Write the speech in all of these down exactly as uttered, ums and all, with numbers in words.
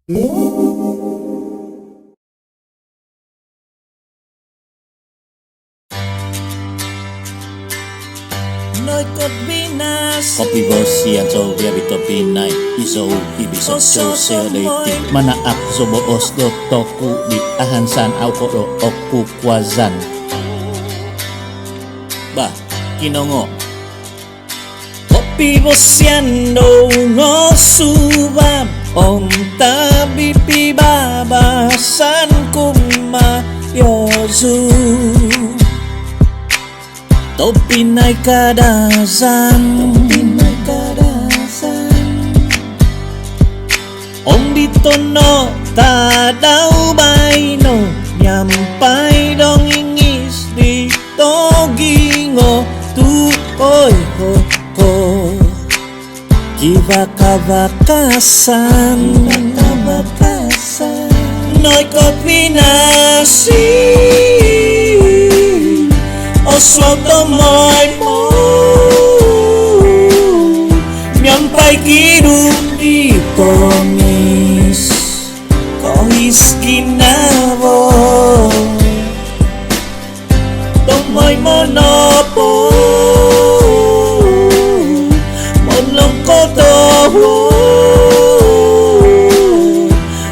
Noikot binasi. Kopivosian zou di abi tobpinai, izou i Bisop Jose Leiti. Manaak zou boos do toku di ahansan au kodo oku kuazan. Bah, kinongo. Kopivosian dou no suab om tabi pibabasan kumaa diozu. Tobpinai Kadazan. Tobpinai Kadazan. Om di tono tadau baino miampai dongingis di togingo tu oi ho ho. Kivakavakasan. Kivakavakasan. Noikot binasi. Osuau tomoimo. Miampai kidung di tomis. Kohis ginavo. Tomoimo nopo monongkotohuo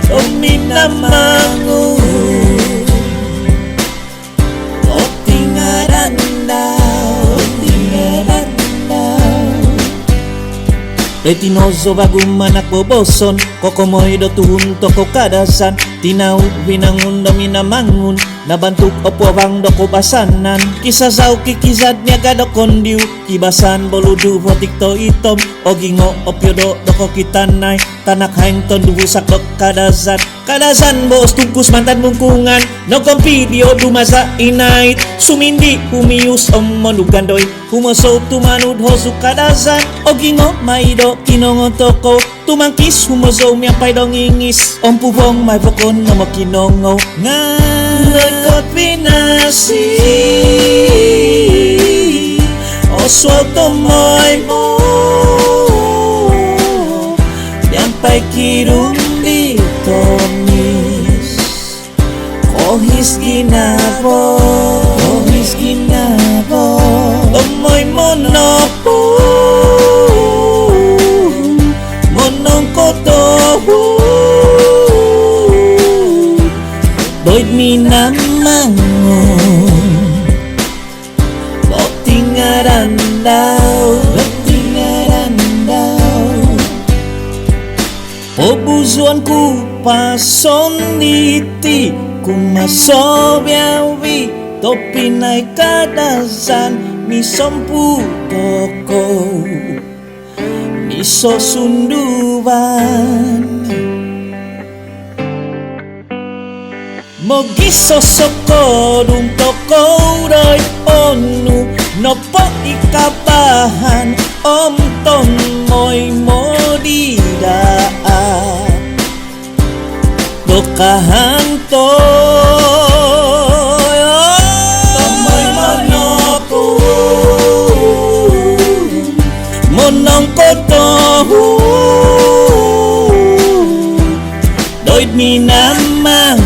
do Minamangun. Otingadan dau, otingadan dau. Doiti no zou vagu manaak boboson, kokomoi do tuhun tokou Kadazan, tinau vinangun do Minamangun. Nabantuk o puavang do koubasanan, kisazau kikizad miaga do kondiu, kibasan boludu votik toitom, ogingo o piodo do kokitanai, tanak haing tondu vusak do Kadazan. Kadazan boos tungkus mantad mungkungan, nogompi diodu maza inait, sumindi humius om monugandoi, humozou tumanud hozu Kadazan, ogingo mai do kinongo tokou. Tumangkis humozou miampai dongingis, om puvong mai vokon no mokinongou. Nga noikot binasi. Osuau tomoimo. Miampai kidung di tomis. Kohis ginavo, kohis ginavo. Tomoimo nopo monongkotohuo doid Minamangun. Otingadan dau, otingadan dau. Pobuzuon ku pason diti kumaa sobiawi, tobpinai Kadazan, misompu tokou, misosunduvan. Mogisosokodung tokou doid onu nopo i kabahan om tomoimo di daa do kahantoi. Tomoimo nopo monongkotohuo doid Minamangun.